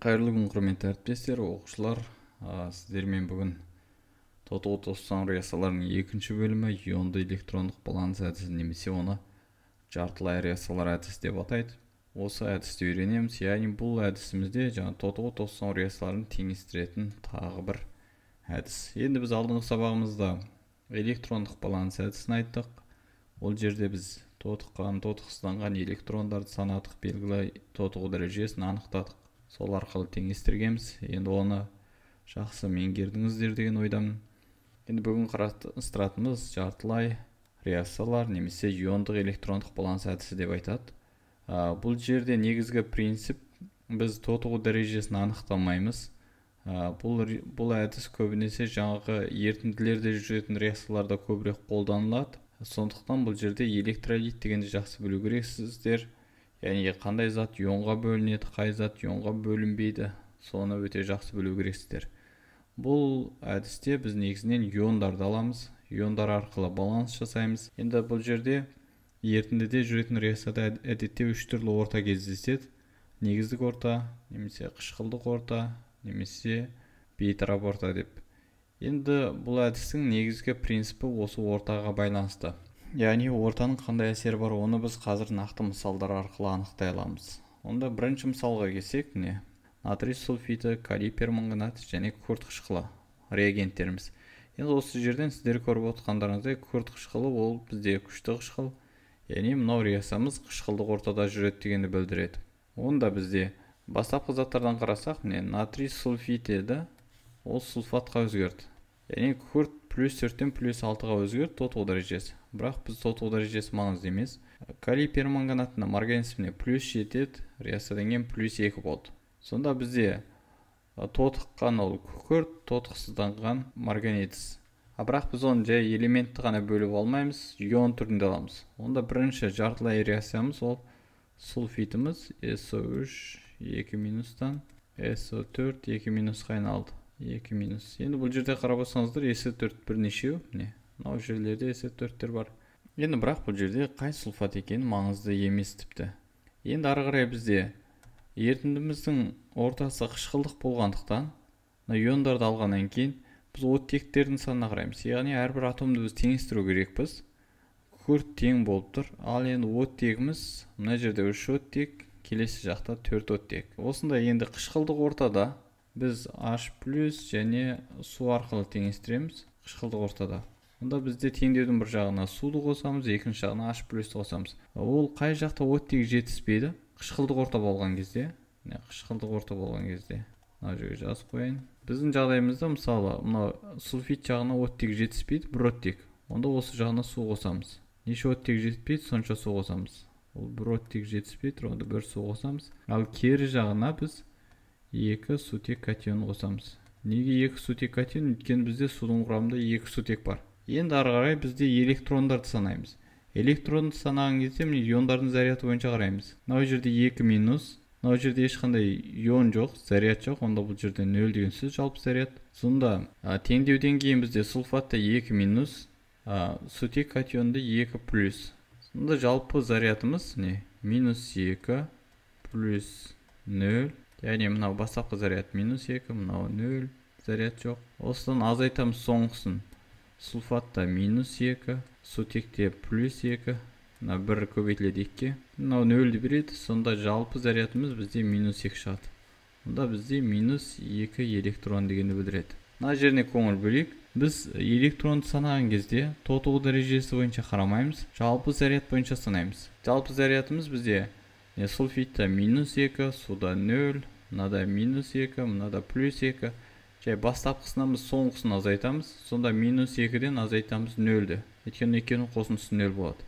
Қайырлы күн, құрметті әріптестер, оқушылар. Сіздермен бүгін тотығу тосқан реакцияларының екінші бөлімі ионды электрондық баланс әдісі немесе оны жартылай реакциялар әдісі деп атайды. Осы әдісті үйренеміз. Яғни бұл әдісімізде жаңа тотығу тосқан реакцияларын теңестіретін тағы бір әдіс. Енді біз алдыңғы сабағымызда электрондық баланс әдісін айттық. Ол жерде біз тотыққан, тотықсызданған электрондарды санадық, белгілі тотығу дәрежесін анықтадық. Сол арқылы теңестіргенбіз. Енді оны жақсы меңгердіңіздер деген ойдамын. Енді бүгін қарастыратынымыз жартылай реакциялар немесе иондық электрондық баланс әдісі деп айтады. Бұл жерде негізгі принцип, біз тотығу дәрежесін анықтамаймыз. Бұл әдіс көбінесе жаңағы ерітінділерде жүретін реакцияларда көбірек қолданылады. Сондықтан бұл жерде электролит дегенді жақсы білу керексіздер. Яғни қандай зат ионға бөлінеді, қай зат ионға бөлінбейді, соны өте жақсы білу керексіздер. Бұл әдісте біз негізінен иондарды аламыз, иондар арқылы баланс жасаймыз. Енді бұл жерде ерітіндіде жүретін реакцияда әдетте үш түрлі орта кездеседі. Негіздік орта, немесе қышқылдық орта, немесе бейтарап орта деп. Енді бұл әдістің негізгі принципі осы ортаға байланысты. Яғни ортаның қандай әсері бар, оны біз қазір нақты мысалдар арқылы анықтай аламыз. Онда бірінші мысалға келсек, міне, натрий сульфиті, калий перманганат және күкірт қышқылы реагенттеріміз. Енді осы жерден сіздер көріп отырғандарыңыздай, күкірт қышқылы ол бізде күшті қышқыл. Яғни мынау реакциямыз қышқылдық ортада жүреді дегенді білдіреді. Онда бізде бастапқы заттардан қарасақ, міне, натрий сульфит еді, ол сульфатқа өзгерді. Яғни күкірт плюс 4-тен плюс 6-ға өзгерді тотығу дәрежесі. Бірақ біз тотығу дәрежесі маңызды емес. Калий перманганатына марганец міне плюс 7 еді, реакциядан кейін плюс 2 болды. Сонда бізде тотыққан ол күкірт, тотықсызданған марганец. А бірақ біз оны жай элементті ғана бөліп алмаймыз, ион түрінде аламыз. Онда бірінші жартылай реакциямыз ол сульфитіміз SO3 2 минустан SO4 2 минусқа айналды. 2 минус. Енді бұл жерде қарап отырсаңыздар, SO4 бірнешеу, міне, мынау жерлерде SO4-тер бар. Енді бірақ бұл жерде қай сульфат екені маңызды емес тіпті. Енді ары қарай бізде ерітіндіміздің ортасы қышқылдық болғандықтан, мына иондарды алғаннан кейін біз оттектердің санына қараймыз. Яғни әрбір атомды біз теңестіру керекпіз. Күкірт тең болып тұр. Ал енді оттегіміз мына жерде 3 оттек, келесі жақта 4 оттек. Осындай енді қышқылдық ортада біз H плюс және су арқылы теңестіреміз қышқылдық ортада. Онда бізде теңдеудің бір жағына суды қосамыз, екінші жағына H плюсті қосамыз. Ол қай жақта оттек жетіспейді? Қышқылдық орта болған кезде, міне, қышқылдық орта болған кезде мына жерге жазып қояйын. Біздің жағдайымызда мысалы мына сульфид жағына оттек жетіспейді, бір оттек. Онда осы жағына су қосамыз. Неше оттек жетіспейді, сонша су қосамыз. Ол бір оттек жетіспей тұр, онда бір су қосамыз. Ал кері жағына біз 2 сутек катион қосамыз. Неге 2 сутек катион? Өйткені бізде судың құрамында 2 сутек бар. Енді ары қарай бізде электрондарды санаймыз. Электронды санаған кезде міне иондардың заряды бойынша қараймыз. Мынау жерде 2 минус, мынау жерде ешқандай ион жоқ, заряд жоқ. Онда бұл жерде 0 деген сөз жалпы заряд. Сонда теңдеуден кейін бізде сульфатта 2 минус, сутек катионда 2 плюс. Сонда жалпы зарядымыз не? Минус 2 плюс 0. Яғни мынау бастапқы заряд минус 2, мынау 0, заряд жоқ. Осыдан азайтамыз соңғысын. Сульфатта минус 2, сутекте плюс 2, мына 1 көбейтіледі 2-ге. Мынау 0-ді береді, сонда жалпы зарядымыз бізде минус 2 шығады. Онда бізде минус 2 электрон дегенді білдіреді. Мына жеріне көңіл бөлейік. Біз электронды санаған кезде тотығу дәрежесі бойынша қарамаймыз, жалпы заряд бойынша санаймыз. Жалпы зарядымыз бізде сульфитта минус 2, суда 0, мынада минус 2, мынада плюс 2. Жай бастапқысынан біз соңғысын азайтамыз. Сонда минус 2-ден азайтамыз 0-ді. Өйткені екеуінің қосындысы 0 болады.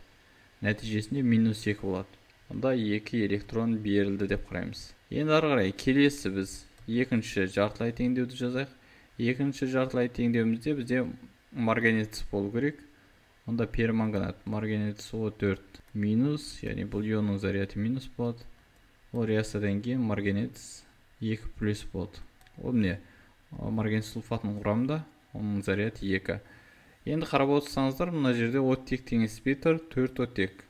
Нәтижесінде минус 2 болады. Онда 2 электрон берілді деп қараймыз. Енді ары қарай келесі біз екінші жартылай теңдеуді жазайық. Екінші жартылай теңдеуімізде бізде марганец болу керек. Онда перманганат марганец О4 минус, яғни бұл ионның заряды минус болады. Ол реакциядан кейін марганец 2 плюс болды. Ол міне марганец сульфатының құрамында, оның заряды 2. Енді қарап отырсаңыздар, мына жерде оттек теңеспей тұр, 4 оттек.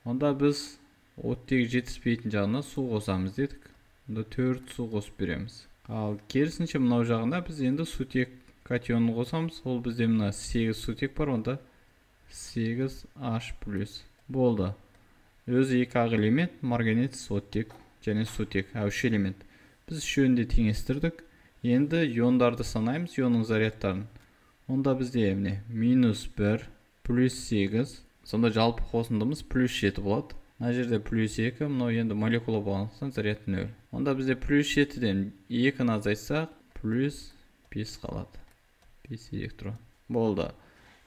Онда біз оттек жетіспейтін жағына су қосамыз дедік. Онда 4 су қосып береміз. Ал керісінше мынау жағына біз енді сутек катионын қосамыз. Ол бізде мына 8 сутек бар, онда 8 H плюс. Болды. Өзі екі ақ элемент, марганец, оттек және сутек, үш элемент. Біз үшеуін де теңестірдік. Енді иондарды санаймыз, ионның зарядтарын. Онда бізде міне минус 1 плюс 8, сонда жалпы қосындымыз плюс 7 болады. Мына жерде плюс 2, мынау енді молекула болғандықтан заряд 0. Онда бізде плюс 7-ден 2-ні азайтсақ, плюс 5 қалады. 5 электрон. Болды.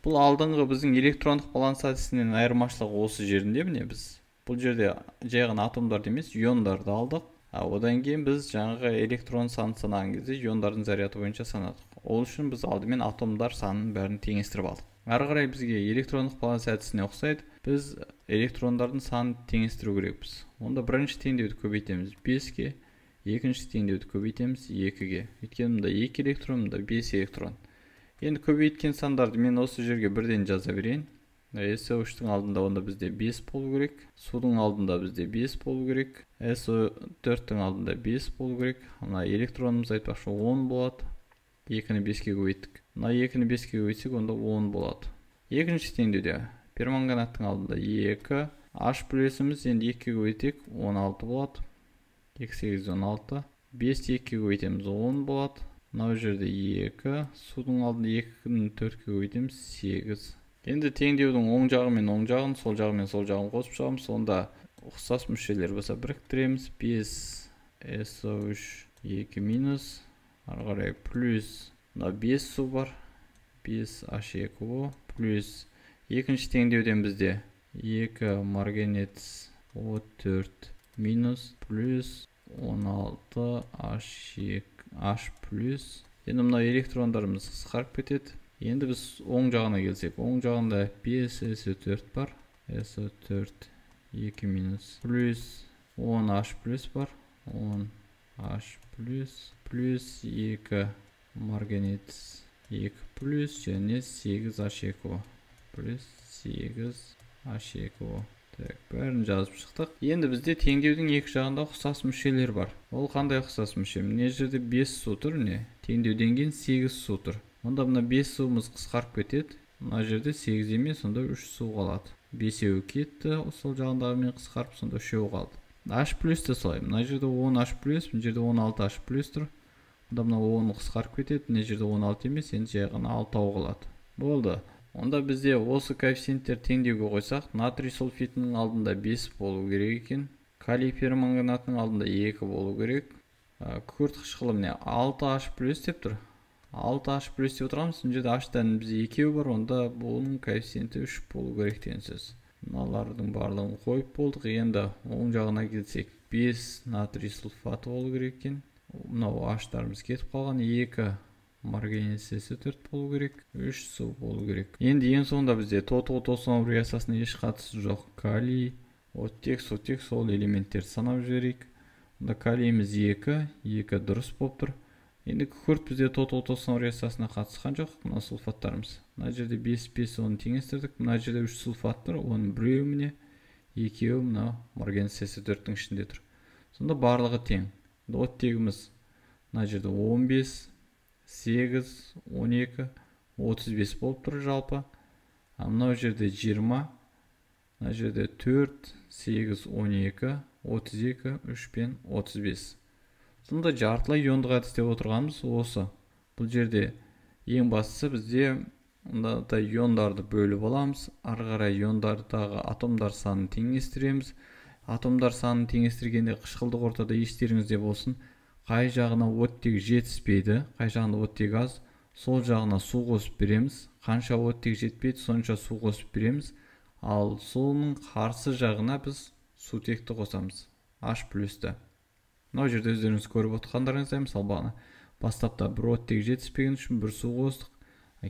Бұл алдыңғы біздің электрондық баланс әдісінен айырмашылығы осы жерінде, міне біз бұл жерде жай ғана атомдарды емес, иондарды алдық. Одан кейін біз жаңағы электрон санын санаған кезде иондардың заряды бойынша санадық. Ол үшін біз алдымен атомдар санын бәрін теңестіріп алдық. Әрі қарай бізге электрондық баланс әдісіне ұқсайды. Біз электрондардың санын теңестіру керекпіз. Онда бірінші теңдеуді көбейтеміз 5-ке, екінші теңдеуді көбейтеміз 2-ге. Өйткені мында 2 электрон, мында 5 электрон. Енді көбейткен сандарды мен осы жерге бірден жаза берейін. SO3-тің алдында онда бізде 5 болу керек, судың алдында бізде 5 болу керек, SO4-тің алдында 5 болу керек. Мына электронымыз айтпақшы 10 болады. 2-ні 5-ке көбейттік. Мына 2-ні 5-ке көбейтсек, онда 10 болады. Екінші теңдеуде перманганаттың алдында 2, H плюсіміз енді 2-ке көбейтсек 16 болады. 2 8 16. 5 2-ке көбейтеміз 10 болады. Мынау жерде 2, судың алдында 2-ні 4-ке көбейтеміз 8. Енді теңдеудің оң жағы мен оң жағын, сол жағы мен сол жағын қосып шығамыз. Сонда ұқсас мүшелер болса біріктіреміз. 5 SO3 2 минус, ары қарай плюс, мына 5 су бар, 5 H2O плюс. Екінші теңдеуден бізде 2 марганец O4 минус плюс 16 H2 H плюс. Енді мына электрондарымыз қысқарып кетеді. Енді біз оң жағына келсек, оң жағында 5 SO4 бар, SO4 2 минус плюс 10 H плюс бар, 10 H плюс плюс 2 марганец 2 плюс және 8 H2O плюс 8 H2O. Так, бәрін жазып шықтық. Енді бізде теңдеудің екі жағында ұқсас мүшелер бар. Ол қандай ұқсас мүше? Мына жерде 5 су тұр, міне. Теңдеуден кейін 8 су тұр. Онда мына 5 суымыз қысқарып кетеді. Мына жерде 8 емес, сонда 3 су қалады. 5-еуі кетті, сол жағындағымен қысқарып, сонда 3-еуі қалды. H плюс те солай. Мына жерде 10 H плюс, мына жерде 16 H плюс тұр. Онда мына 10 қысқарып кетеді. Мына жерде 16 емес, енді жай ғана 6 қалады. Болды. Онда бізде осы коэффициенттер теңдеуге қойсақ, натрий сульфитінің алдында 5 болу керек екен, калий перманганатының алдында 2 болу керек. Күкірт қышқылы міне 6 H плюс деп тұр. 6 H плюс деп отырғанбыз. Мына жерде H-тан бізде 2 бар, онда бұның коэффициенті 3 болу керек деген сөз. Мыналардың барлығын қойып болдық. Енді оң жағына келсек, 5 натрий сульфаты болу керек екен. Мынау H-тарымыз кетіп қалған. 2 марганец SO4 болу керек, 3 су болу керек. Енді ең соңында бізде тотығу тосынау реакциясына еш қатысы жоқ. Калий, оттек, сутек сол элементтерді санап жіберейік. Онда калийіміз 2, 2 дұрыс болып тұр. Енді күкірт бізде тотығу тосынау реакциясына қатысқан жоқ. Мына сульфаттарымыз. Мына жерде 5, 5 оны теңестірдік. Мына жерде 3 сульфат тұр, оның біреуі міне, екеуі мына марганец SO4-тің ішінде тұр. Сонда барлығы тең. Енді оттегіміз мына жерде 15, 8, 12, 35 болып тұр жалпы. Мынау жерде 20, мына жерде 4, 8, 12, 32, 3 пен 35. Сонда жартылай иондық әдіс деп отырғанымыз осы. Бұл жерде ең бастысы бізде мынадай иондарды бөліп аламыз. Ары қарай иондардағы атомдар санын теңестіреміз. Атомдар санын теңестіргенде қышқылдық ортада естеріңізде болсын, қай жағына оттек жетіспейді, қай жағына оттек аз, сол жағына су қосып береміз. Қанша оттек жетпейді, сонша су қосып береміз. Ал соның қарсы жағына біз сутекті қосамыз, H плюсті. Мынау жерде өздеріңіз көріп отырғандарыңыздай, мысалы бағана бастапта бір оттек жетіспеген үшін бір су қостық,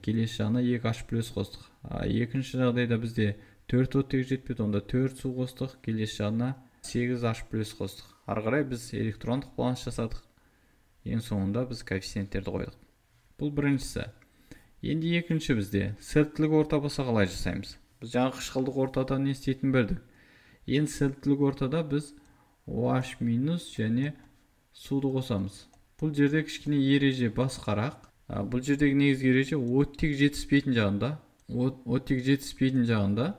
келесі жағына 2 H плюс қостық. Екінші жағдайда бізде 4 оттек жетпеді, онда 4 су қостық, келесі жағына 8 H плюс қостық. Ары қарай біз электрондық баланс жасадық. Ең соңында біз коэффициенттерді қойдық. Бұл біріншісі. Енді екінші бізде сілтілік орта болса қалай жасаймыз? Біз жаңа қышқылдық ортада не істейтінін білдік. Енді сілтілік ортада біз OH минус және суды қосамыз. Бұл жерде кішкене ереже басқарақ. Бұл жердегі негізгі ереже оттек жетіспейтін жағында. Оттек жетіспейтін жағында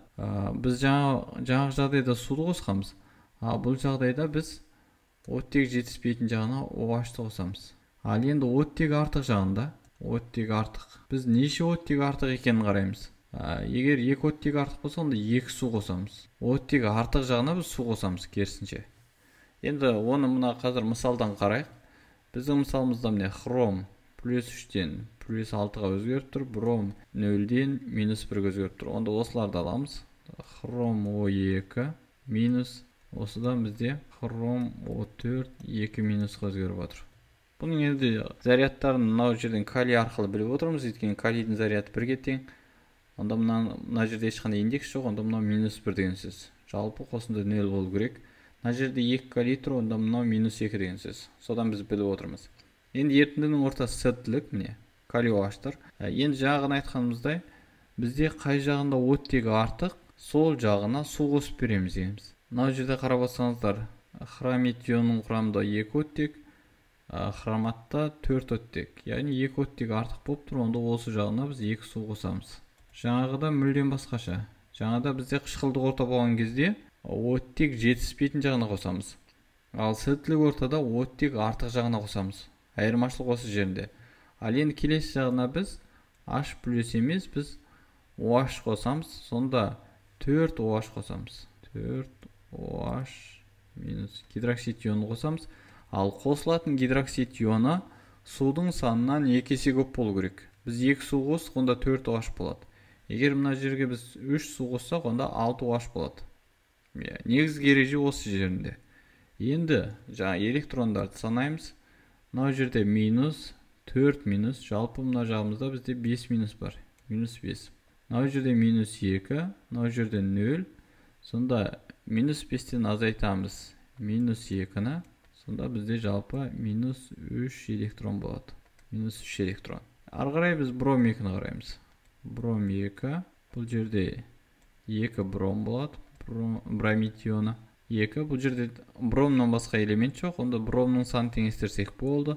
біз жаңағы жағдайда суды қосқанбыз. Бұл жағдайда біз оттек жетіспейтін жағына OH-ты қосамыз. Ал енді оттек артық жағында, оттек артық. Біз неше оттек артық екенін қараймыз. Егер 2 оттек артық болса, онда 2 су қосамыз. Оттек артық жағына біз су қосамыз керісінше. Енді оны мына қазір мысалдан қарайық. Біздің мысалымызда міне хром плюс 3-тен плюс 6-ға өзгеріп тұр, бром 0-ден минус 1-ге өзгеріп тұр. Онда осыларды аламыз. Хром О2 минус, осыдан бізде хром О4 2 минусқа өзгеріп отыр. Бұның енді зарядтарын мынау жерден калий арқылы біліп отырмыз, өйткені калийдің заряды 1-ге тең. Онда мына жерде ешқандай индекс жоқ, онда мынау минус 1 деген сөз. Жалпы қосынды 0 болу керек. Мына жерде 2 калий тұр, онда мынау минус 2 деген сөз. Содан біз біліп отырмыз. Енді ерітіндінің ортасы сәттілік, міне калий OH тұр. Енді жаңағыны айтқанымыздай, бізде қай жағында оттегі артық, сол жағына су қосып береміз дегенбіз. Мынау жерде қарап отырсаңыздар, хромит ионының құрамында 2 оттек, хроматта 4 оттек. Яғни 2 оттек артық болып тұр, онда осы жағына біз 2 су қосамыз. Жаңағыда мүлдем басқаша. Жаңада бізде қышқылдық орта болған кезде оттек жетіспейтін жағына қосамыз. Ал сәттілік ортада оттек артық жағына қосамыз. Айырмашылық осы жерінде. Ал енді келесі жағына біз H плюс емес, біз OH қосамыз. Сонда 4 OH қосамыз. 4 OH минус гидроксид ионын қосамыз. Ал қосылатын гидроксид ионы судың санынан 2 есе көп болу керек. Біз 2 су қостық, онда 4 OH болады. Егер мына жерге біз 3 су қоссақ, онда 6 OH болады. Негізгі ереже осы жерінде. Енді жаңа электрондарды санаймыз. Мынау жерде минус, 4 минус, жалпы мына жағымызда бізде 5 минус бар. Минус 5. Мынау жерде минус 2, мынау жерде 0. Сонда минус 5-тен азайтамыз минус 2-ні. Сонда бізде жалпы минус 3 электрон болады. Минус 3 электрон. Ары қарай біз бром 2-ні қараймыз. Бром 2, бұл жерде 2 бром болады, бромид ионы. 2, бұл жерде бромнан басқа элемент жоқ, онда бромның санын теңестірсек болды.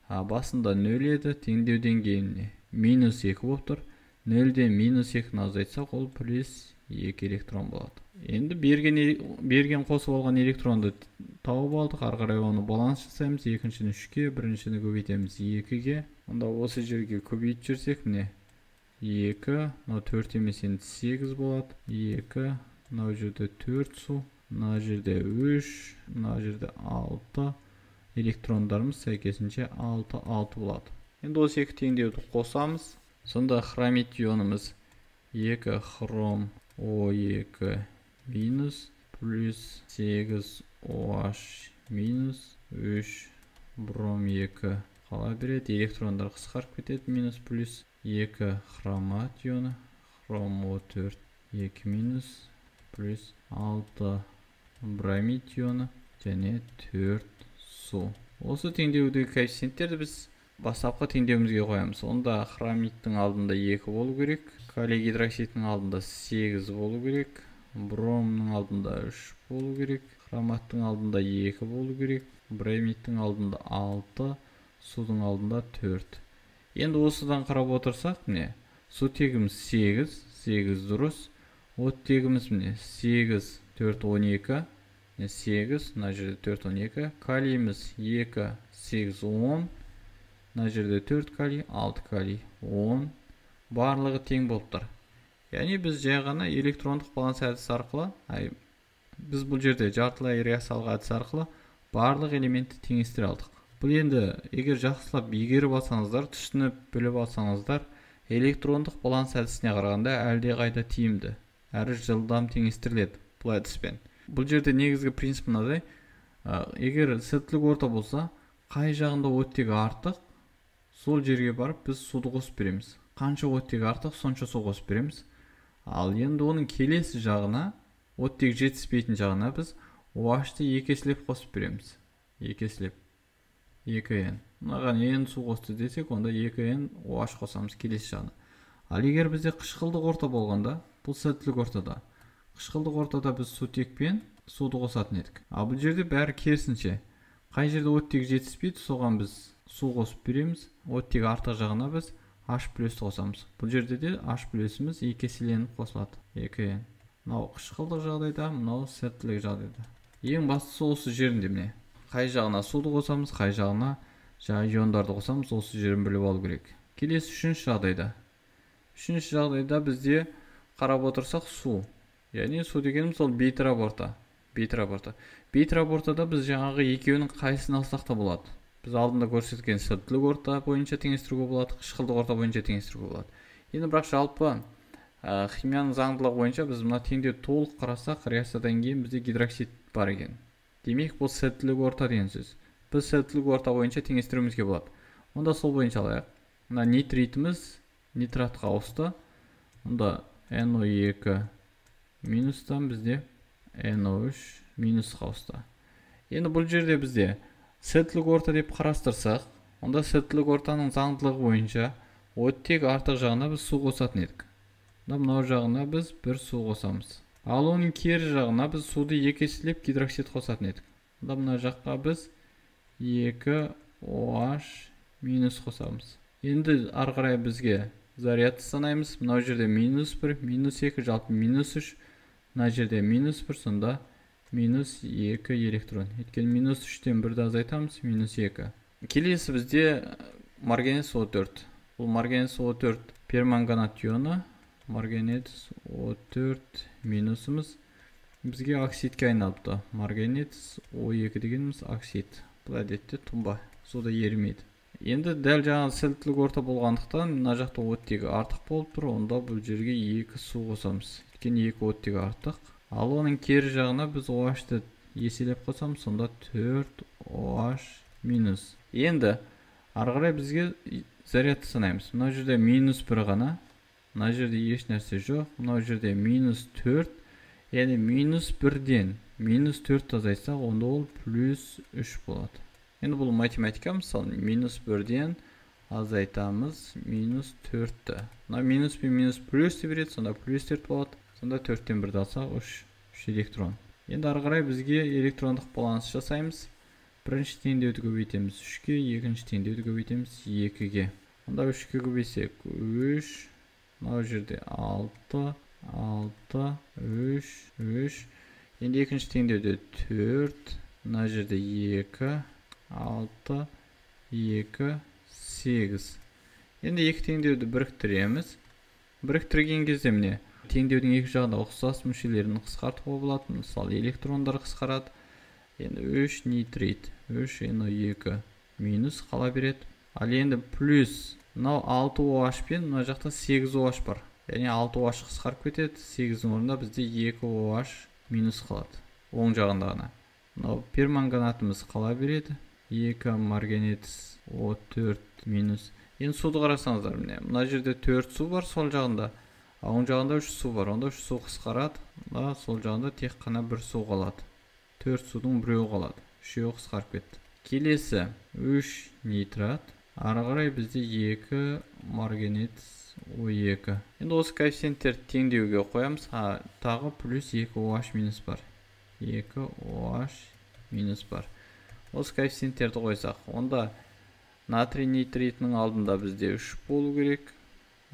Басында 0 еді, теңдеуден кейін минус 2 болып тұр. 0-ден минус 2-ні азайтсақ, ол плюс 2 электрон болады. Енді берген қосып алған электронды тауып алдық. Ары қарай оны баланс жасаймыз. Екіншіні 3-ке, біріншіні көбейтеміз 2-ге. Онда осы жерге көбейтіп жүрсек, міне 2, мынау 4 емес, енді 8 болады. 2, мынау жерде 4 су, мына жерде 3, мына жерде 6. Электрондарымыз сәйкесінше 6, 6 болады. Енді осы екі теңдеуді қосамыз. Сонда хромит ионымыз 2 хром О2 минус плюс 8 OH минус 3 бром 2 қала береді. Электрондар қысқарып кетеді. Минус плюс 2 хромат ионы, хром О4 2 минус плюс 6 бромид ионы және 4 су. Осы теңдеудегі коэффициенттерді біз бастапқы теңдеуімізге қоямыз. Онда хромиттің алдында 2 болу керек, калий гидроксидтің алдында 8 болу керек, бромның алдында 3 болу керек, хроматтың алдында 2 болу керек, бромидтің алдында 6, судың алдында 4. Енді осыдан қарап отырсақ, міне сутегіміз 8, 8 дұрыс. Оттегіміз міне 8, 4, 12, 8, мына жерде 4, 12. Калийіміз 2, 8, 10. Мына жерде 4 калий, 6 калий, 10. Барлығы тең болып тұр. Яғни біз жай ғана электрондық баланс әдісі арқылы, біз бұл жерде жартылай реакциялық әдіс арқылы барлық элементті теңестіре алдық. Бұл енді егер жақсылап игеріп алсаңыздар, түсініп біліп алсаңыздар, электрондық баланс әдісіне қарағанда әлдеқайда тиімді, әрі жылдам теңестіріледі бұл әдіспен. Бұл жерде негізгі принцип мынадай: егер сәттілік орта болса, қай жағында оттегі артық, сол жерге барып біз суды қосып береміз. Қанша оттегі артық, сонша су қосып береміз. Ал енді оның келесі жағына, оттегі жетіспейтін жағына біз OH-ты екі еселеп қосып береміз. Екі еселеп. 2N. Мынаған N су қосты десек, онда 2N OH қосамыз келесі жағына. Ал егер бізде қышқылдық орта болғанда, бұл сәттілік ортада. Қышқылдық ортада біз сутекпен суды қосатын едік. Ал бұл жерде бәрі керісінше. Қай жерде оттек жетіспейді, соған біз су қосып береміз. Оттек артық жағына біз H плюсті қосамыз. Бұл жерде де H плюсіміз екі еселеніп қосылады. 2N. Мынау қышқылдық жағдайда, мынау сілтілік жағдайда. Ең бастысы осы жерінде міне. Қай жағына суды қосамыз, қай жағына жаңа иондарды қосамыз, осы жерін біліп алу керек. Келесі үшінші жағдайда. Үшінші жағдайда бізде қарап отырсақ су. Яғни су дегеніміз ол бейтарап орта. Бейтарап орта. Бейтарап ортада біз жаңағы екеуінің қайсысын алсақ та болады. Біз алдында көрсеткен сілтілік орта бойынша теңестіруге болады, қышқылдық орта бойынша теңестіруге болады. Енді бірақ жалпы химияның заңдылығы бойынша біз мына теңдеуді толық қарасақ, реакциядан кейін бізде гидроксид бар екен. Демек, бұл сілтілік орта деген сөз. Біз сілтілік орта бойынша теңестіруімізге болады. Онда сол бойынша алайық. Мына нитритіміз нитратқа ауысты. Онда NO2 минустан бізде NO3 минусқа ауысты. Енді бұл жерде бізде сілтілік орта деп қарастырсақ, онда сілтілік ортаның заңдылығы бойынша оттек артық жағына біз су қосатын едік. Мынау жағына біз бір су қосамыз. Ал оның кері жағына біз суды екі еселеп гидроксид қосатын едік. Онда мына жаққа біз 2 OH минус қосамыз. Енді ары қарай бізге зарядты санаймыз. Мынау жерде минус 1, минус 2, жалпы минус 3. Мына жерде минус 1, сонда минус 2 электрон. Өйткені минус 3-тен 1-ді азайтамыз, минус 2. Келесі бізде марганец О4. Бұл марганец О4 перманганат ионы. Марганец О4 минусымыз бізге оксидке айналыпты. Марганец О2 дегеніміз оксид. Бұл әдетте тұнба, суда ерімейді. Енді дәл жаңағы сілтілік орта болғандықтан мына жақта оттегі артық болып тұр. Онда бұл жерге 2 су қосамыз. Өйткені 2 оттегі артық. Ал оның кері жағына біз OH-ты еселеп қосамыз, сонда 4 OH минус. Енді ары қарай бізге зарядты санаймыз. Мына жерде минус 1 ғана. Мына жерде еш нәрсе жоқ. Мына жерде минус 4. Яғни минус 1-ден минус 4 азайтсақ, онда ол плюс 3 болады. Енді бұл математика, мысалы, минус 1-ден азайтамыз минус 4-ті. Мына минус пен минус плюс деп береді, сонда плюс 4 болады. Сонда 4-тен 1-ді алсақ, 3 электрон. Енді ары қарай бізге электрондық баланс жасаймыз. Бірінші теңдеуді көбейтеміз 3-ке, екінші теңдеуді көбейтеміз 2-ге. Онда 3-ке көбейтсек 3, мынау жерде 6, 6, 3, 3. Енді екінші теңдеуде 4, мына жерде 2, 6, 2, 8. Енді екі теңдеуді біріктіреміз. Біріктірген кезде міне теңдеудің екі жағында ұқсас мүшелерін қысқартуға болады. Мысалы, электрондар қысқарады. Енді 3 нитрит, 3 NO2 минус қала береді. Ал енді плюс мынау 6 OH пен мына жақта 8 OH бар. Яғни 6 OH қысқарып кетеді. 8-дің орнында бізде 2 OH минус қалады. Оң жағында ғана. Мынау перманганатымыз қала береді. 2 марганец О4 минус. Енді суды қарасаңыздар, міне мына жерде 4 су бар сол жағында. Оң жағында 3 су бар. Онда 3 су қысқарады. Мына сол жағында тек қана 1 су қалады. 4 судың біреуі қалады. Үшеуі қысқарып кетті. Келесі 3 нитрат. Ары қарай бізде 2 марганец О2. Енді осы коэффициенттерді теңдеуге қоямыз. Тағы плюс 2 OH минус бар. 2 OH минус бар. Осы коэффициенттерді қойсақ, онда натрий нитритінің алдында бізде 3 болу керек.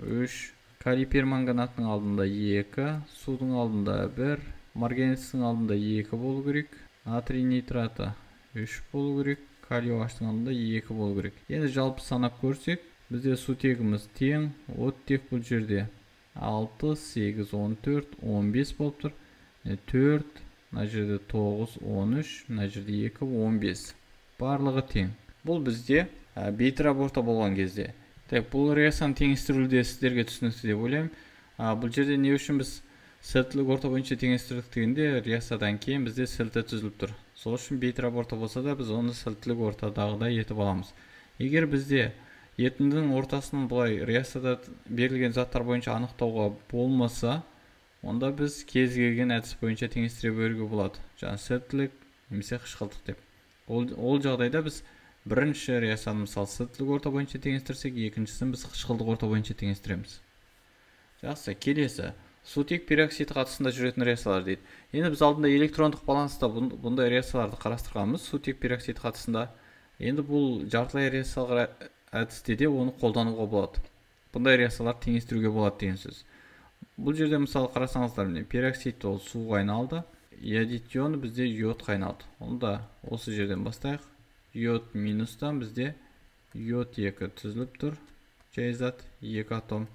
3. Калий перманганатының алдында 2, судың алдында 1, марганецтің алдында 2 болу керек. Натрий нитраты 3 болу керек, калий OH-тың алдында 2 болу керек. Енді жалпы санап көрсек, бізде сутегіміз тең, оттек бұл жерде 6, 8, 14, 15 болып тұр. 4, мына жерде 9, 13, мына жерде 2, 15. Барлығы тең. Бұл бізде бейтарап орта болған кезде. Так, бұл реакцияны теңестіруде сіздерге түсінікті деп ойлаймын. Бұл жерде не үшін біз сілтілік орта бойынша теңестірдік дегенде, реакциядан кейін бізде сілті түзіліп тұр. Сол үшін бейтарап орта болса да біз оны сілтілік ортадағыдай етіп аламыз. Егер бізде ерітіндінің ортасын былай реакцияда берілген заттар бойынша анықтауға болмаса, онда біз кез келген әдіс бойынша теңестіре беруге болады. Жаңа сілтілік немесе қышқылдық деп. Ол жағдайда біз бірінші реакцияны мысалы сілтілік орта бойынша теңестірсек, екіншісін біз қышқылдық орта бойынша теңестіреміз. Жақсы, келесі. Сутек пероксид қатысында жүретін реакциялар дейді. Енді біз алдында электрондық баланста бұндай реакцияларды қарастырғанбыз, сутек пероксид қатысында. Енді бұл жартылай реакциялық әдісте де оны қолдануға болады. Бұндай реакцияларды теңестіруге болады деген сөз. Бұл жерде мысалы қарасаңыздар, міне пероксид ол суға айналды, йодид ионы бізде йодқа айналды. Онда осы жерден бастайық. Йод минустан бізде йод 2 түзіліп тұр, жай зат 2 атом.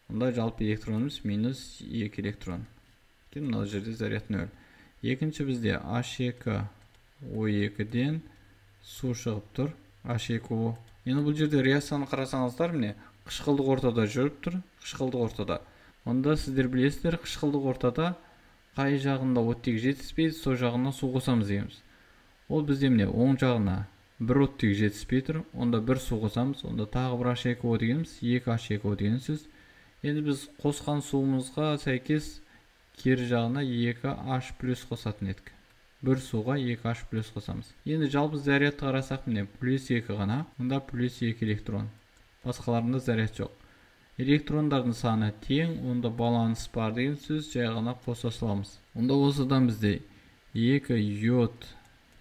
Онда жалпы электронымыз минус 2 электрон. Кейін мына жерде заряд 0. Екінші бізде H2O2-ден су шығып тұр, H2O. Енді бұл жерде реакцияны қарасаңыздар, міне қышқылдық ортада жүріп тұр, қышқылдық ортада. Онда сіздер білесіздер, қышқылдық ортада қай жағында оттек жетіспейді, сол жағына су қосамыз дегенбіз. Ол бізде міне оң жағына бір оттек жетіспей тұр, онда бір су қосамыз, онда тағы бір H2O дегеніміз 2 H2O деген сөз. Енді біз қосқан суымызға сәйкес кері жағына 2H плюс қосатын едік. Бір суға 2H плюс қосамыз. Енді жалпы зарядты қарасақ, міне плюс 2 ғана, онда плюс 2 электрон. Басқаларында заряд жоқ. Электрондардың саны тең, онда баланс бар деген сөз, жай ғана қоса саламыз. Онда осыдан бізде 2 йод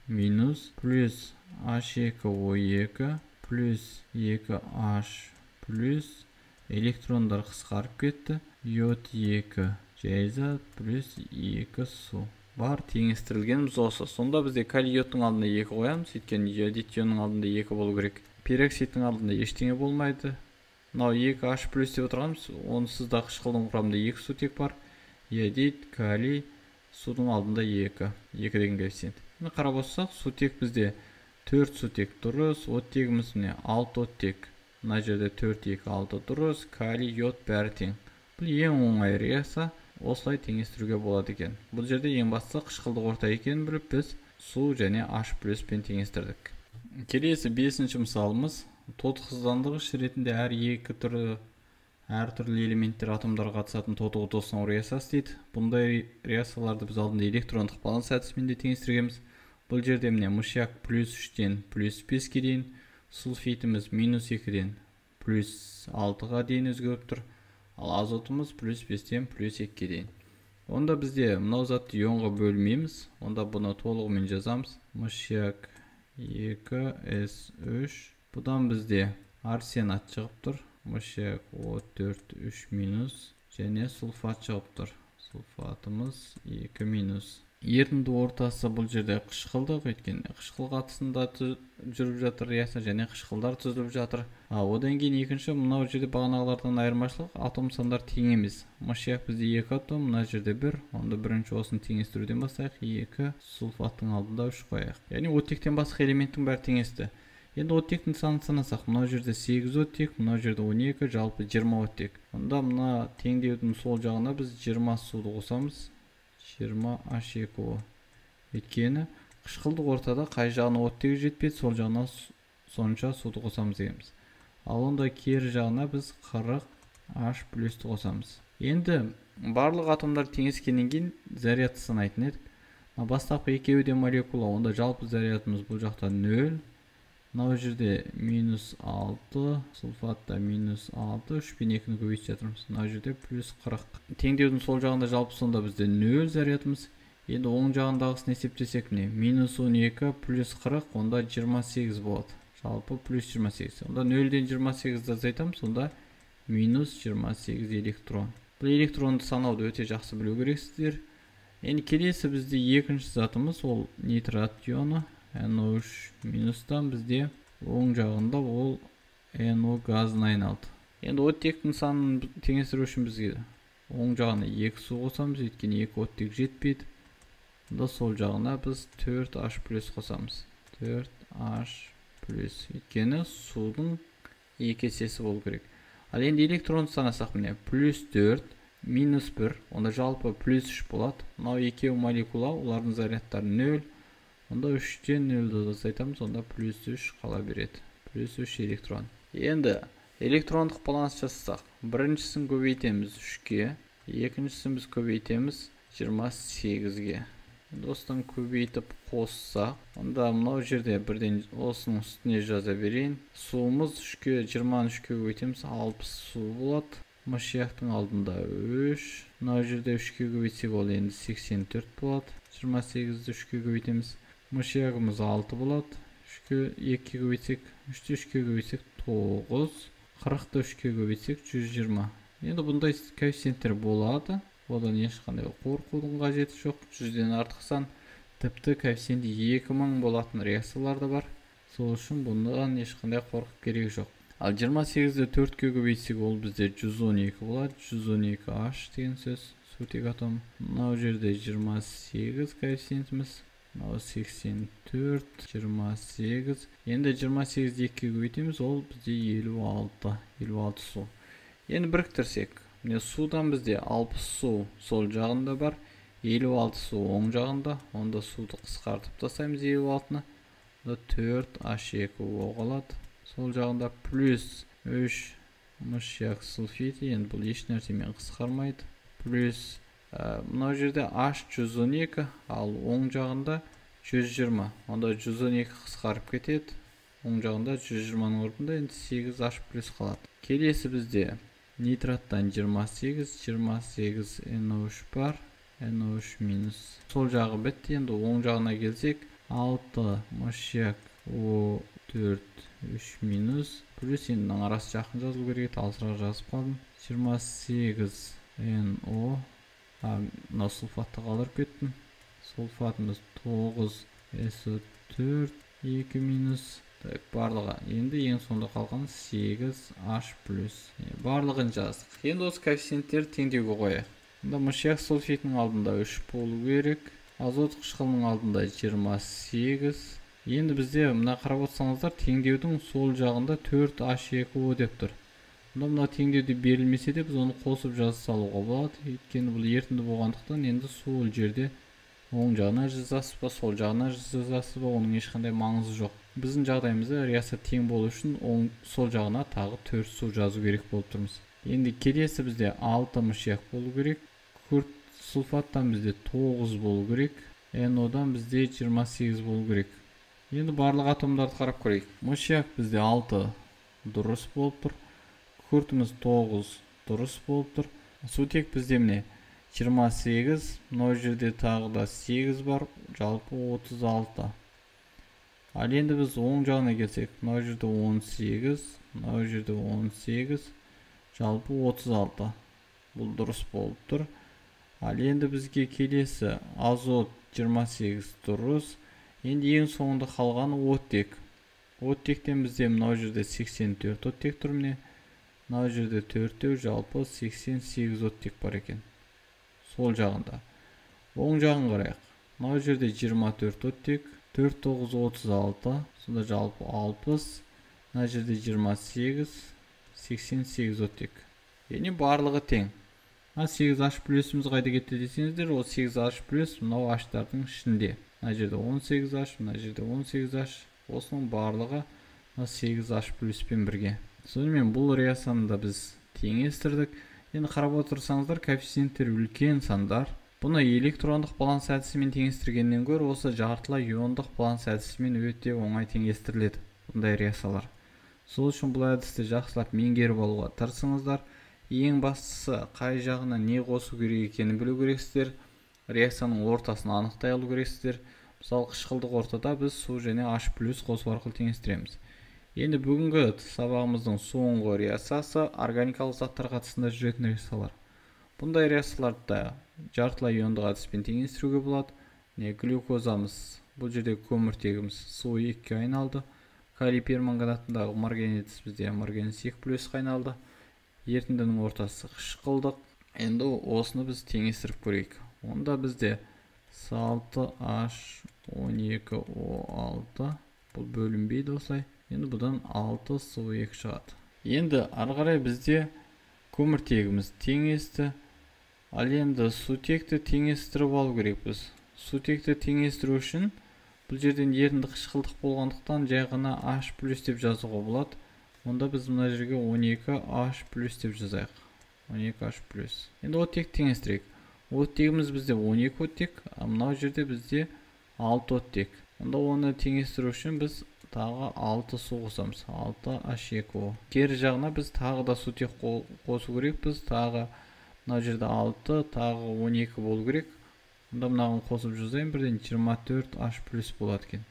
минус плюс H2O2 плюс 2H плюс электрондар қысқарып кетті, йод 2 жай зат плюс 2 су. Бар теңестірілгеніміз осы. Сонда бізде калий йодтың алдында 2 қоямыз, өйткені йодид ионның алдында 2 болу керек. Пероксидтің алдында ештеңе болмайды. Мынау 2H плюс деп отырғанымыз, онсыз да қышқылдың құрамында 2 сутек бар. Йодид, калий, судың алдында 2. 2 деген коэффициент. Енді қарап отырсақ, сутек бізде 4 сутек дұрыс, оттегіміз міне 6 оттек. Мына жерде 4, 2, 6 дұрыс, калий, йод бәрі тең. Бұл ең оңай реакция, осылай теңестіруге болады екен. Бұл жерде ең бастысы қышқылдық орта екенін біліп, біз су және H плюспен теңестірдік. Келесі 5-ші мысалымыз, тотықсыздандырғыш ретінде әр екі түрлі әртүрлі элементтер атомдарға қатысатын тотығу тосынау реакциясы дейді. Бұндай реакцияларды біз алдында электрондық баланс әдісімен де теңестіргенбіз. Бұл жерде міне мышьяк плюс 3-тен плюс 5-ке дейін, сульфитіміз минус 2-ден плюс 6-ға дейін өзгеріп тұр, ал азотымыз плюс 5-тен плюс 2-ге дейін. Онда бізде мынау затты ионға бөлмейміз, онда бұны толығымен жазамыз. Мышьяк 2 С3, бұдан бізде арсенат шығып тұр, мышьяк О4 3 минус және сульфат шығып тұр. Сульфатымыз 2 минус. Ерітінді ортасы бұл жерде қышқылдық, өйткені қышқыл қатысында жүріп жатыр реакция және қышқылдар түзіліп жатыр. Одан кейін екінші, мынау жерде бағанағылардан айырмашылық, атом сандар тең емес. Мышьяк бізде 2 атом, мына жерде 1. Онда бірінші осыны теңестіруден бастайық. 2 сульфаттың алдында 3 қояйық. Яғни оттектен басқа элементтің бәрі теңесті. Енді оттектің санын санасақ, мынау жерде 8 оттек, мынау жерде 12, жалпы 20 оттек. Онда мына теңдеудің сол жағына біз 20 суды қосамыз. 20 H2O. Өйткені қышқылдық ортада қай жағына оттегі жетпейді, сол жағына сонша суды қосамыз дегенбіз. Ал онда кері жағына біз 40 H плюсті қосамыз. Енді барлық атомдар теңескеннен кейін зарядты санайтын едік. Бастапқы екеуі де молекула, онда жалпы зарядымыз бұл жақта 0. Мынау жерде минус 6, сульфатта минус 6, 3 пен 2-ні көбейтіп жатырмыз. Мынау жерде плюс 40. Теңдеудің сол жағында жалпы сонда бізде 0 зарядымыз. Енді оң жағындағысын есептесек, міне минус 12 плюс 40, онда 28 болады. Жалпы плюс 28. Онда 0-ден 28-ді азайтамыз, сонда минус 28 электрон. Бұл электронды санауды өте жақсы білу керексіздер. Енді келесі бізде екінші затымыз ол нитрат ионы. NO3 минустан бізде оң жағында ол NO газына айналды. Енді оттектің санын теңестіру үшін бізге оң жағына 2 су қосамыз, өйткені 2 оттек жетпейді. Онда сол жағына біз 4H плюс қосамыз. 4H плюс, өйткені судың 2 есесі болу керек. Ал енді электронды санасақ, міне плюс 4 минус 1, онда жалпы плюс 3 болады. Мынау екеуі молекула, олардың зарядтары 0. Онда 3-тен 0-ді азайтамыз, онда плюс 3 қала береді. Плюс 3 электрон. Енді электрондық баланс жасасақ, біріншісін көбейтеміз 3-ке, екіншісін біз көбейтеміз 28-ге. Енді осыдан көбейтіп қоссақ, онда мынау жерде бірден осының үстіне жаза берейін. Суымыз 3-ке, 20-ны 3-ке көбейтеміз, 60 су болады. Мышьяктың алдында 3, Мынау жерде 3-ке көбейтсек, ол енді 84 болады. 28-ді 3-ке көбейтеміз. Мышьягымыз 6 болады. 3-ке 2-ке көбейтсек, 3-ті 3-ке көбейтсек 9, 40-ты 3-ке көбейтсек 120. Енді бұндай коэффициенттер болады. Одан ешқандай қорқудың қажеті жоқ. 100-ден артық сан, тіпті коэффициенті 2000 болатын реакциялар да бар. Сол үшін бұндан ешқандай қорқып керек жоқ. Ал 28-ді 4-ке көбейтсек, ол бізде 112 болады. 112 H деген сөз, сутек атомы. Мынау жерде 28 коэффициентіміз. Мынау 84, 28. Енді 28-ді 2-ке көбейтеміз, ол бізде 56, 56 су. Енді біріктірсек, міне судан бізде 60 су сол жағында бар, 56 су оң жағында. Онда суды қысқартып тастаймыз 56-ны. Онда 4 H2O қалады. Сол жағында плюс 3 мышьяк сульфиді, енді бұл еш нәрсемен қысқармайды. Плюс мынау жерде H 112, ал оң жағында 120. Онда 112 қысқарып кетеді. Оң жағында 120-ның орнында енді 8 H плюс қалады. Келесі бізде нитраттан 28, 28 NO3 бар, NO3 минус. Сол жағы бітті. Енді оң жағына келсек, 6 мышьяк O4 3 минус, плюс енді мынаның арасы жақын жазылу керек еді, алысырақ жазып қалдым. 28 NO, мынау сульфатты қалдырып кеттім. Сульфатымыз 9 SO4 2 минус. Так, барлығы. Енді ең соңында қалған 8 H плюс. Барлығын жаздық. Енді осы коэффициенттерді теңдеуге қояйық. Онда мышьяк сульфидінің алдында 3 болу керек. Азот қышқылының алдында 28. Енді бізде мына қарап отырсаңыздар, теңдеудің сол жағында 4 H2O деп тұр. Онда мына теңдеуде берілмесе де біз оны қосып жаза салуға болады. Өйткені бұл ерітінді болғандықтан енді сол жерде оң жағына жазасыз ба, сол жағына жазасыз ба, оның ешқандай маңызы жоқ. Біздің жағдайымызда реакция тең болу үшін оң сол жағына тағы 4 су жазу керек болып тұрмыз. Енді келесі бізде 6 мышьяк болу керек. Күкірт сульфаттан бізде 9 болу керек. NO-дан бізде 28 болу керек. Енді барлық атомдарды қарап көрейік. Мышьяк бізде 6 дұрыс болып тұр. Күкіртіміз 9 дұрыс болып тұр. Сутек бізде міне 28, мынау жерде тағы да 8 бар, жалпы 36. Ал енді біз оң жағына келсек, мынау жерде 18, мынау жерде 18, жалпы 36. Бұл дұрыс болып тұр. Ал енді бізге келесі азот 28 дұрыс. Енді ең соңында қалған оттек. Оттектен бізде мынау жерде 84 оттек тұр міне. Мынау жерде 4, жалпы 88 оттек бар екен. Сол жағында. Оң жағын қарайық. Мынау жерде 24 оттек, 4, 9, 36, сонда жалпы 60. Мына жерде 28, 88 оттек. Яғни барлығы тең. Мына 8 H плюсіміз қайда кетті десеңіздер, ол 8 H плюс мынау H-тардың ішінде. Мына жерде 18 H, мына жерде 18 H. Осының барлығы мына 8 H плюспен бірге. Сонымен бұл реакцияны да біз теңестірдік. Енді қарап отырсаңыздар, коэффициенттер үлкен сандар. Бұны электрондық баланс әдісімен теңестіргеннен гөрі осы жартылай иондық баланс әдісімен өте оңай теңестіріледі бұндай реакциялар. Сол үшін бұл әдісті жақсылап меңгеріп алуға тырысыңыздар. Ең бастысы қай жағына не қосу керек екенін білу керексіздер. Реакцияның ортасын анықтай алу керексіздер. Мысалы, қышқылдық ортада біз су және H плюс қосу арқылы теңестіреміз. Енді бүгінгі сабағымыздың соңғы реакциясы органикалық заттар қатысында жүретін реакциялар. Бұндай реакцияларды да жартылай иондық әдіспен теңестіруге болады. Не глюкозамыз, бұл жерде көміртегіміз су 2-ге айналды. Калий перманганатындағы марганец бізде марганец 2 плюсқа айналды. Ерітіндінің ортасы қышқылдық. Енді осыны біз теңестіріп көрейік. Онда бізде 6H12O6 бұл бөлінбейді осылай. Енді бұдан 6 су 2 шығады. Енді ары қарай бізде көміртегіміз теңесті. Ал енді сутекті теңестіріп алу керекпіз. Сутекті теңестіру үшін бұл жерден ерітінді қышқылдық болғандықтан жай ғана H плюс деп жазуға болады. Онда біз мына жерге 12 H плюс деп жазайық. 12 H плюс. Енді оттекті теңестірейік. Оттегіміз бізде 12 оттек, а мынау жерде бізде 6 оттек. Онда оны теңестіру үшін біз тағы 6 су қосамыз. 6 H2O. Кері жағына біз тағы да сутек қосу керекпіз. Тағы Мына жерде 6, тағы 12 болу керек. Онда мынаған қосып жазайын, бірден 24 H плюс болады екен.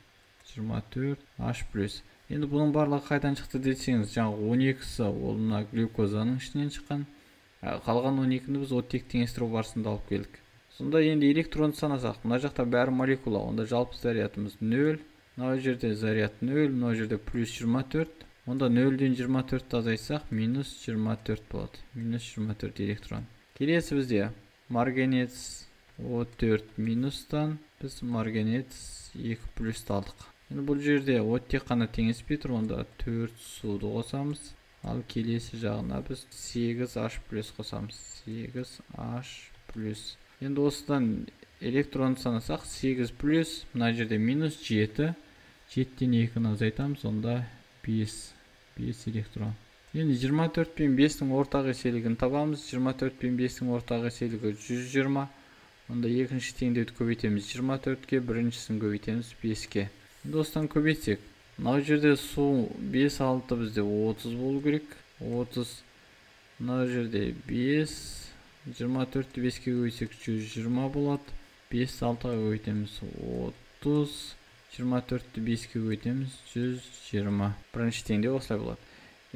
24 H плюс. Енді бұның барлығы қайдан шықты десеңіз, жаңағы 12-сі ол мына глюкозаның ішінен шыққан. Қалған 12-ні біз оттек теңестіру барысында алып келдік. Сонда енді электронды санасақ, мына жақта бәрі молекула, онда жалпы зарядымыз 0, мына жерде заряд 0, мына жерде плюс 24. Онда 0-ден 24-ті азайтсақ, минус 24 болады. Минус 24 электрон. Келесі бізде марганец О4 минустан біз марганец 2 плюсті алдық. Енді бұл жерде оттек қана теңеспей тұр, онда 4 суды қосамыз. Ал келесі жағына біз 8 H плюс қосамыз. 8 H плюс. Енді осыдан электрон санасақ, 8 плюс, мына жерде минус 7. 7-тен 2-ні азайтамыз, онда 5. 5 электрон. Енді 24 пен 5-тің ортақ еселігін табамыз. 24 пен 5-тің ортақ еселігі 120. Онда екінші теңдеуді көбейтеміз 24-ке, біріншісін көбейтеміз 5-ке. Енді осыдан көбейтсек, мынау жерде су 5, 6 бізде 30 болу керек. 30. Мынау жерде 5, 24-ті 5-ке көбейтсек 120 болады. 5 6-ға көбейтеміз 30, 24-ті 5-ке көбейтеміз 120. Бірінші теңдеу осылай болады.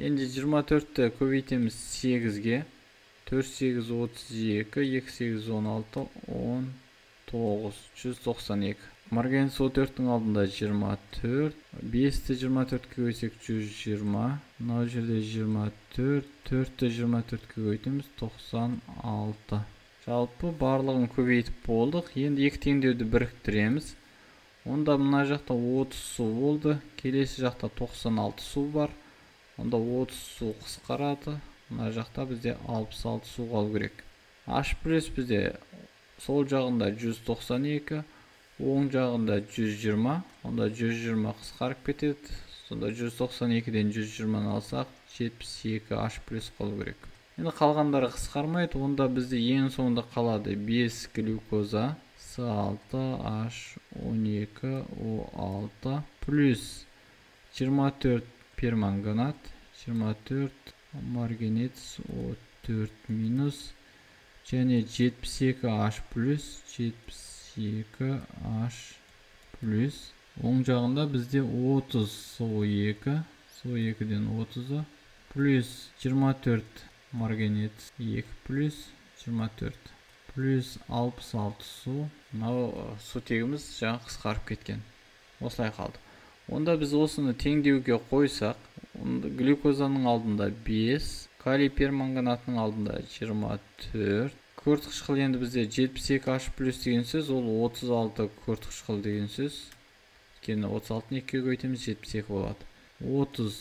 Енді 24-ті көбейтеміз 8-ге. 4 8 32, 2 8 16, 19, 192. Марганец О4-тің алдында 24, 5-ті 24-ке көбейтсек 120, мынау жерде 24, 4-ті 24-ке көбейтеміз 96. Жалпы барлығын көбейтіп болдық. Енді екі теңдеуді біріктіреміз. Онда мына жақта 30 су болды, келесі жақта 96 су бар. Онда 30 су қысқарады. Мына жақта бізде 66 су қалу керек. H плюс бізде сол жағында 192, оң жағында 120, онда 120 қысқарып кетеді. Сонда 192-ден 120-ны алсақ, 72 H плюс қалу керек. Енді қалғандары қысқармайды, онда бізде ең соңында қалады 5 глюкоза С6 H12 О6 плюс 24 перманганат, 24 марганец О4 минус және 72 H плюс, 72 H плюс. Оң жағында бізде 30 СО2, СО2-ден 30-ы плюс 24 марганец 2 плюс 24 плюс 66 су. Мынау сутегіміз жаңа қысқарып кеткен. Осылай қалды. Онда біз осыны теңдеуге қойсақ, глюкозаның алдында 5, калий перманганатының алдында 24. Күкірт қышқыл енді бізде 72 H плюс деген сөз, ол 36 күкірт қышқыл деген сөз. Өйткені 36-ны 2-ге көбейтеміз, 72 болады. 30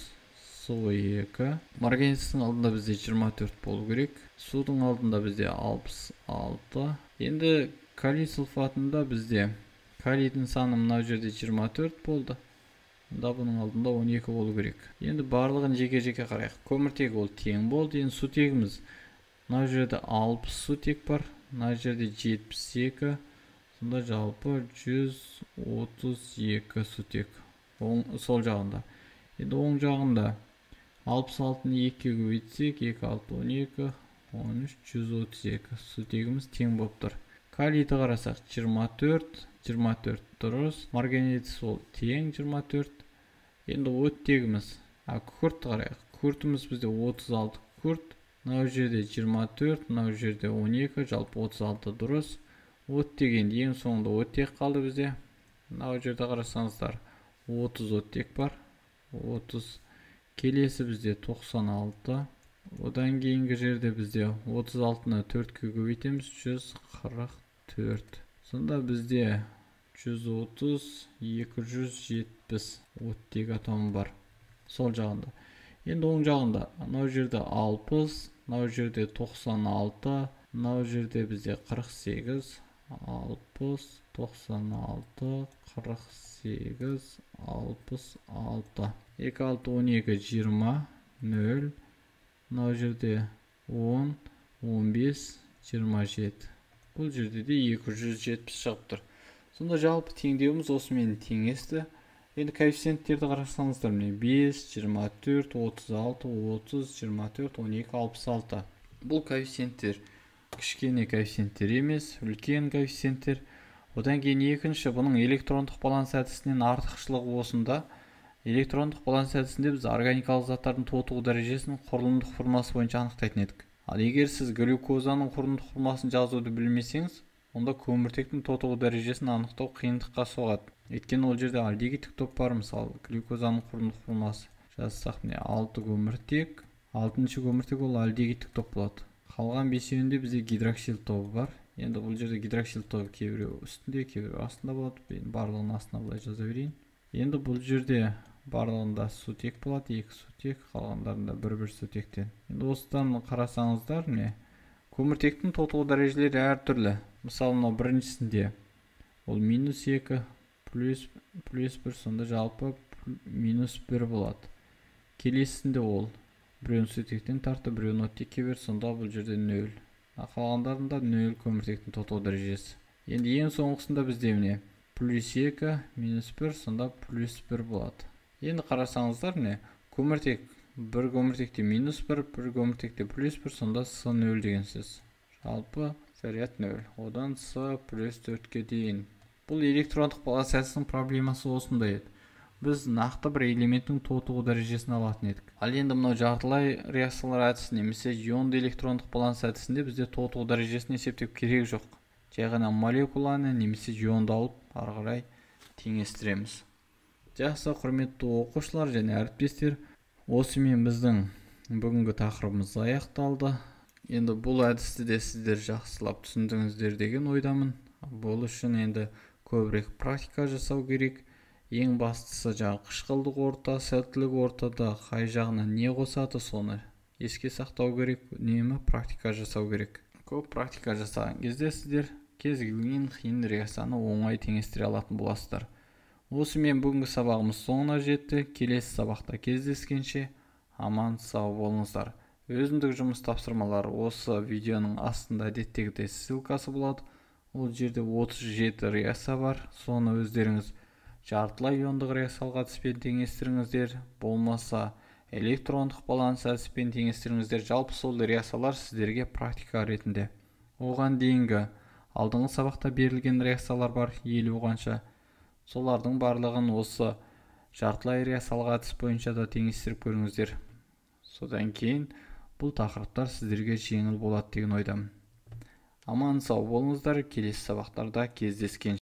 СО2. Марганецтің алдында бізде 24 болу керек. Судың алдында бізде 66. Енді калий сульфатында бізде калийдің саны мынау жерде 24 болды. Онда бұның алдында 12 болу керек. Енді барлығын жеке-жеке қарайық. Көміртегі ол тең болды. Енді сутегіміз мына жерде 60 сутек бар, мына жерде 72. Сонда жалпы 132 сутек сол жағында. Енді оң жағында 66-ны 2-ге көбейтсек, 2 6 12, 13, 132 сутегіміз тең болып тұр. Калийді қарасақ 24, 24 дұрыс. Марганец ол тең 24. Енді оттегіміз, күкіртті қарайық. Күкіртіміз бізде 36 күкірт. Мынау жерде 24, мынау жерде 12, жалпы 36 дұрыс. Оттек енді ең соңында оттек қалды бізде. Мынау жерде қарасаңыздар 30 оттек бар. 30. Келесі бізде 96. Одан кейінгі жерде бізде 36-ны 4-ке көбейтеміз, 144. Сонда бізде 130, 270 оттек атомы бар сол жағында. Енді оң жағында мынау жерде 60, мынау жерде 96, мынау жерде бізде 48, 60, 96, 48, 66. 2, 6, 12, 20, 0. Мынау жерде 10, 15, 27. Бұл жерде де 270 шығып тұр. Сонда жалпы теңдеуіміз осымен теңесті. Енді коэффициенттерді қарасаңыздар, міне 5, 24, 36, 30, 24, 12, 66. Бұл коэффициенттер Кішкене коэффициенттер емес, үлкен коэффициенттер. Одан кейін екінші, бұның электрондық баланс әдісінен артықшылығы осында. Электрондық баланс әдісінде біз органикалық заттардың тотығу дәрежесін құрылымдық формасы бойынша анықтайтын едік. Ал егер сіз глюкозаның құрылымдық формасын жазуды білмесеңіз, онда көміртектің тотығу дәрежесін анықтау қиындыққа соғады. Өйткені ол жерде альдегидтік топ бар. Мысалы, глюкозаның құрылымдық формасы жазсақ, міне 6 көміртек, 6-шы көміртек ол альдегидтік топ болады. Қалған 5-еуінде бізде гидроксил тобы бар. Енді бұл жерде гидроксил тобы кейбіреуі үстінде, кейбіреуі астында болады. Мен барлығын астына былай жаза берейін. Енді бұл жерде барлығында сутек болады, 2 сутек, қалғандарында бір-бір сутектен. Енді осыдан қарасаңыздар, міне көміртектің тотығу дәрежелері әртүрлі. Мысалы, мынау біріншісінде ол -2 плюс 1, сонда жалпы -1 болады. Келесісінде ол біреуін сутектен тартты, біреуін оттекке берді, сонда бұл жерде 0. Қалғандарында 0 көміртектің тотығу дәрежесі. Енді ең соңғысында бізде міне +2 -1, сонда +1 болады. Енді қарасаңыздар, міне көміртек бір көміртекте -1, бір көміртекте +1, сонда С 0 деген сөз. Жалпы заряд 0. Одан С +4-ке дейін. Бұл электрондық баланс әдісінің проблемасы осындай еді. Біз нақты бір элементтің тотығу дәрежесін алатын едік. Ал енді мынау жартылай реакциялар әдісі немесе ионды электрондық баланс әдісінде бізде тотығу дәрежесін есептеу керек жоқ. Жай ғана молекуланы немесе ионды алып ары қарай теңестіреміз. Жақсы, құрметті оқушылар және әріптестер, осымен біздің бүгінгі тақырыбымыз аяқталды. Енді бұл әдісті де сіздер жақсылап түсіндіңіздер деген ойдамын. Бұл үшін енді көбірек практика жасау керек. Ең бастысы жаңағы қышқылдық орта, сәттілік ортада қай жағына не қосады, соны еске сақтау керек, үнемі практика жасау керек. Көп практика жасаған кезде сіздер кез келген қиын реакцияны оңай теңестіре алатын боласыздар. Осымен бүгінгі сабағымыз соңына жетті. Келесі сабақта кездескенше аман сау болыңыздар. Өзіндік жұмыс тапсырмалары осы видеоның астында әдеттегідей ссылкасы болады. Ол жерде 37 реакция бар. Соны өздеріңіз жартылай иондық реакциялық әдіспен теңестіріңіздер, болмаса электрондық баланс әдіспен теңестіріңіздер. Жалпы сол реакциялар сіздерге практика ретінде. Оған дейінгі алдыңғы сабақта берілген реакциялар бар, 50 қанша. Солардың барлығын осы жартылай реакциялық әдіс бойынша да теңестіріп көріңіздер. Содан кейін бұл тақырыптар сіздерге жеңіл болады деген ойдамын. Аман сау болыңыздар, келесі сабақтарда кездескенше.